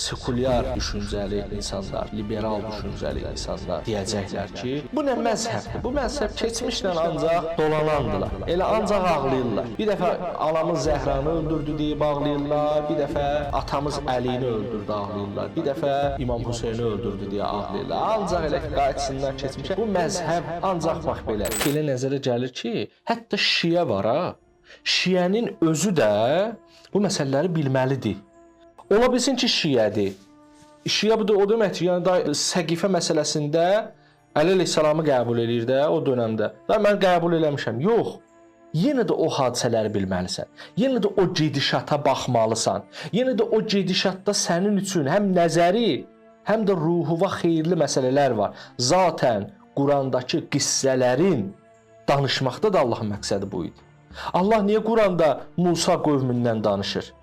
Sekulyar düşüncəli insanlar, liberal düşüncəli insanlar deyəcəklər ki, bu nə məzhəbdir? Bu məzhəb keçmişlə ancaq dolanandılar. Elə ancaq ağlayırlar. Bir dəfə anamız Zəhranı öldürdü deyib ağlayırlar, bir dəfə atamız Əlini öldürdü ağlayırlar, bir dəfə İmam Hüseyni öldürdü deyə ağlayırlar. Ancaq elə qayıtsınlar keçmişə. Bu məzhəb ancaq bax belə. Elə nəzərə gəlir ki, hətta şiə var ha. Şiənin özü də bu məsələləri bilməlidir. Ola bilsin ki, şiədir. Şiə bu da o deməkdir, yəni da Səqifə məsələsində Əli əleyhissalamı qəbul eləyir də o dövrdə. Da mən qəbul eləmişəm. Yox. Yenə də o hadisələri bilməlisən. Yenə də o gedişata baxmalısan. Yenə də o gedişatda sənin üçün həm nəzəri, həm də ruhuva xeyirli məsələlər var. Zaten Qurandakı qissələrin danışmaqda da Allahın məqsədi bu idi. Allah niyə Quranda Musa qövmündən danışır?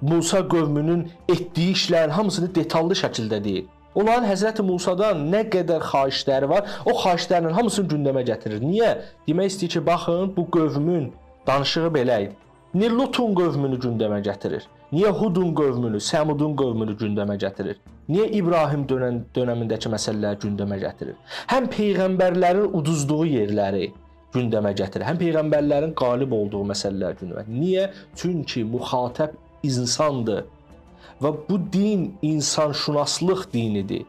Musa qövmünün etdiyi işlərin hamısını detallı şəkildə deyir. Onların Həzrəti Musadan nə qədər xahişləri var, o xahişlərinin hamısını gündəmə gətirir. Niyə? Demək istəyir ki, baxın, bu qövmün danışığı belə idi. Niyə Lutun qövmünü gündəmə gətirir? Niyə Hudun qövmünü, Səmudun qövmünü gündəmə gətirir? Niyə İbrahim dönəmindəki məsələləri gündəmə gətirir? Həm peyğəmbərlərin uduzduğu yerləri gündəmə gətirir, həm peyğəmbərlərin qalib olduğu məsələləri gündəmə. Niyə? Çünki müxatəb insandır və bu din insanşünaslıq dinidir.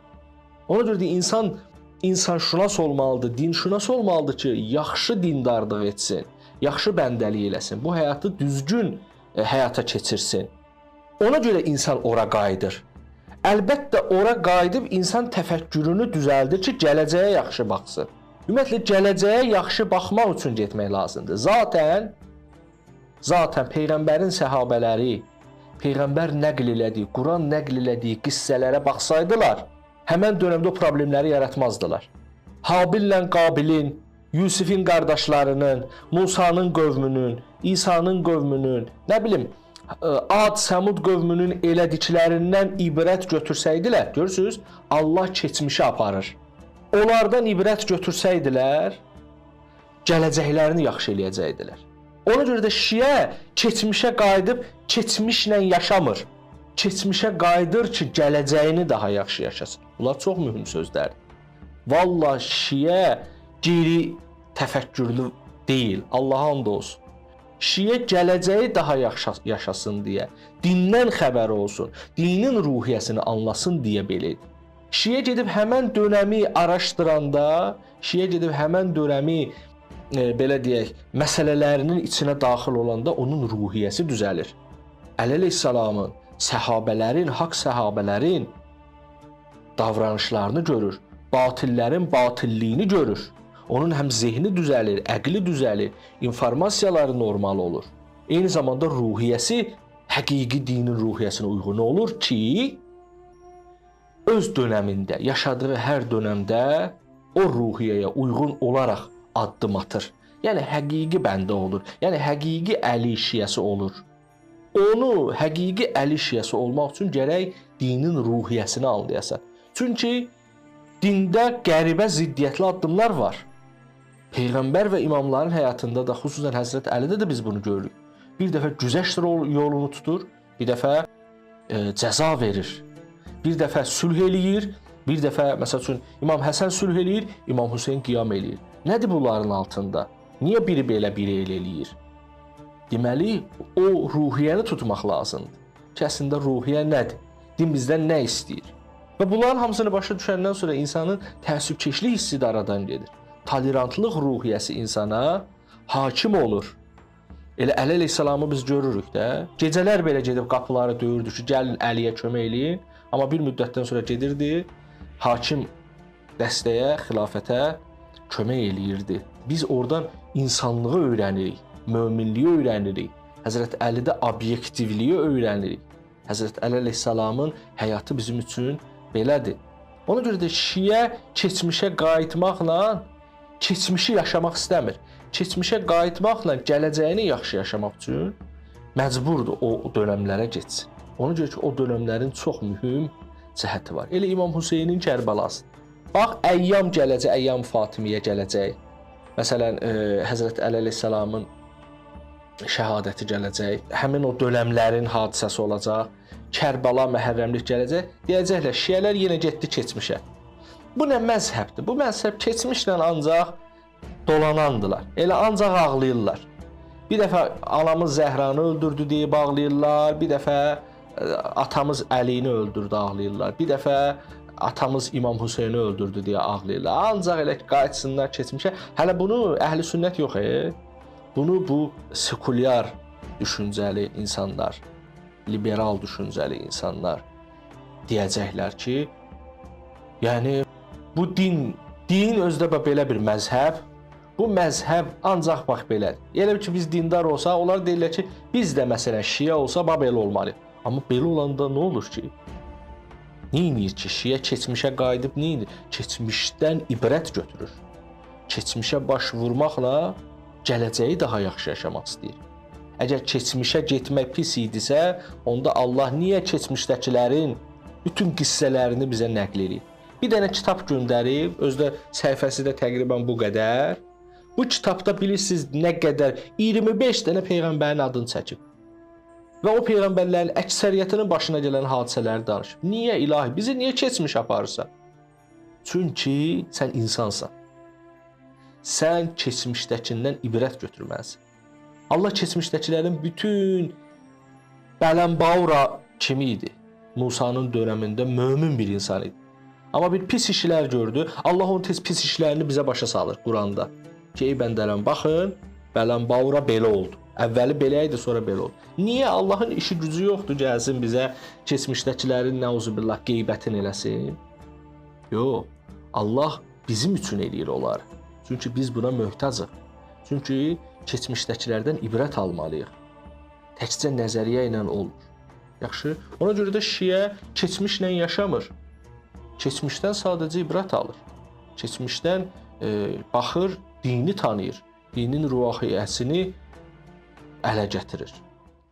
Ona görə də insan insanşünas olmalıdır, dinşünas olmalıdır ki, yaxşı dindarlıq etsin, yaxşı bəndəlik eləsin, bu həyatı düzgün həyata keçirsin. Ona görə insan ora qayıdır. Əlbəttə ora qayıdıb insan təfəkkürünü düzəldir ki, gələcəyə yaxşı baxsın. Ümumiyyətlə gələcəyə yaxşı baxmaq üçün getmək lazımdır. Zaten peyğəmbərin səhabələri, peyğəmbər nəql elədiyi, Quran nəql elədiyi qissələrə baxsaydılar, həmən dövrdə o problemləri yaratmazdılar. Habillə Qabilin, Yusifin qardaşlarının, Musanın qövmünün, İsa'nın qövmünün, nə bilim, Ad, Səmud qövmünün elədiklərindən ibrət götürsəydilər, görürsüz, Allah keçmişi aparır. Onlardan ibrət götürsəydilər, gələcəklərini yaxşı eləyəcəkdilər. Ona görə də şiə keçmişə qayıdıb keçmişlə yaşamır. Keçmişə qayıdır ki, gələcəyini daha yaxşı yaşasın. Bunlar çox mühüm sözlərdir. Vallah şiə geri təfəkkürlü deyil. Allaha and olsun. Şiə gələcəyi daha yaxşı yaşasın deyə, dindən xəbəri olsun, dinin ruhiyyəsini anlasın deyə belə edir. Şiə gedib həmən dönəmi araşdıranda, şiə gedib həmən dönəmi belə deyək, məsələlərinin içinə daxil olanda onun ruhiyyəsi düzəlir. Əli əleyhissalamın, səhabələrin, haqq səhabələrin davranışlarını görür, batillərin batilliyini görür. Onun həm zehni düzəlir, əqli düzəlir, informasiyaları normal olur. Eyni zamanda ruhiyyəsi həqiqi dinin ruhiyyəsinə uyğun olur ki, öz dönəmində, yaşadığı hər dönəmdə o ruhiyyəyə uyğun olaraq addım atır. Yəni həqiqi bəndə olur. Yəni həqiqi Əli şiəsi olur. Onu həqiqi Əli şiəsi olmaq üçün gərək dinin ruhiyyəsini anlayasan. Çünki dində qəribə ziddiyyətli addımlar var. Peyğəmbər və imamların həyatında da, xüsusən Həzrət Əlidə də biz bunu görürük. Bir dəfə güzəşt yolunu tutur, bir dəfə cəza verir. Bir dəfə sülh eləyir, bir dəfə məsəl üçün İmam Həsən sülh eləyir, İmam Hüseyn qiyam eləyir. Nədir bunların altında? Niyə biri belə, biri elə eləyir? Deməli, o ruhiyyəni tutmaq lazımdır. Ki, əslində ruhiyyə nədir? Din bizdən nə istəyir? Və bunların hamısını başa düşəndən sonra insanın təəssübkeşlik hissi də aradan gedir. Tolerantlıq ruhiyyəsi insana hakim olur. Elə Əli əleyhissalamı biz görürük də. Gecələr belə gedib qapıları döyürdü ki, gəlin Əliyə kömək eləyin. Amma bir müddətdən sonra gedirdi, hakim dəstəyə, xilafətə kömək eləyirdi. Biz oradan insanlığı öyrənirik, möminliyi öyrənirik. Həzrət Əlidə obyektivliyi öyrənirik. Həzrət Əli əleyhissalamın həyatı bizim üçün belədir. Ona görə də şiə keçmişə qayıtmaqla keçmişi yaşamaq istəmir. Keçmişə qayıtmaqla gələcəyini yaxşı yaşamaq üçün məcburdur o dönəmlərə getsin. Ona görə ki, o dönəmlərin çox mühüm cəhəti var. Elə İmam Hüseynin Kərbəlası. Bax, əyyam gələcək, əyyam Fatimiyə gələcək. Məsələn, Həzrət Əli əleyhissalamın şəhadəti gələcək. Həmin o dönəmlərin hadisəsi olacaq. Kərbəla, Məhərrəmlik gələcək, deyəcəklər şiələr yenə getdi keçmişə. Bu nə məzhəbdir? Bu məzhəb keçmişlə ancaq dolanandılar. Elə ancaq ağlayırlar. Bir dəfə anamız Zəhranı öldürdü deyib ağlayırlar, bir dəfə atamız Əlini öldürdü ağlayırlar, bir dəfə atamız İmam Hüseyni öldürdü deyə ağlayırlar. Ancaq elə qayıtsınlar keçmişə. Hələ bunu əhl-i sünnət yox, Bunu bu sekulyar düşüncəli insanlar, liberal düşüncəli insanlar deyəcəklər ki, yəni bu din özdə belə bir məzhəb, bu məzhəb ancaq bax belədir. Elə ki biz dindar olsa, onlar deyirlər ki, biz də məsələn şiə olsa bax belə olmalı. Amma belə olanda nə olur ki? Nə edir ki, şiə keçmişə qayıdıb nə edir? Keçmişdən ibrət götürür. Keçmişə baş vurmaqla gələcəyi daha yaxşı yaşamaq istəyir. Əgər keçmişə getmək pis idisə, onda Allah niyə keçmişdəkilərin bütün qissələrini bizə nəql eləyir? Bir dənə kitab göndərib, özdə səhifəsi də təqribən bu qədər. Bu kitabda bilirsiniz nə qədər 25 dənə peyğəmbərin adını çəkib. Və o peyğəmbərlərin əksəriyyətinin başına gələn hadisələri danışıb. Niyə ilahi? Bizi niyə keçmiş aparırsan? Çünki sən insansan. Sən keçmişdəkindən ibrət götürməlisən. Allah keçmişdəkilərin bütün Bələnbaura kimi idi. Musanın dönəmində mömin bir insan idi. Amma bir pis işlər gördü. Allah onun tez pis işlərini bizə başa salır Quranda. Ki, ey bəndərəm, baxın, Bələnbaura belə oldu. Əvvəli belə idi, sonra belə oldu. Niyə? Allahın işi gücü yoxdur, gəlsin bizə keçmişdəkilərin nəuzubillah qeybətini eləsin? Yox, Allah bizim üçün eləyir onları. Çünki biz buna möhtacıq. Çünki keçmişdəkilərdən ibrət almalıyıq. Təkcə nəzəriyyə ilə olmur. Yaxşı, ona görə də şiə keçmişlə yaşamır. Keçmişdən sadəcə ibrət alır. Keçmişdən baxır, dini tanıyır. Dinin ruhiyyəsini ələ gətirir.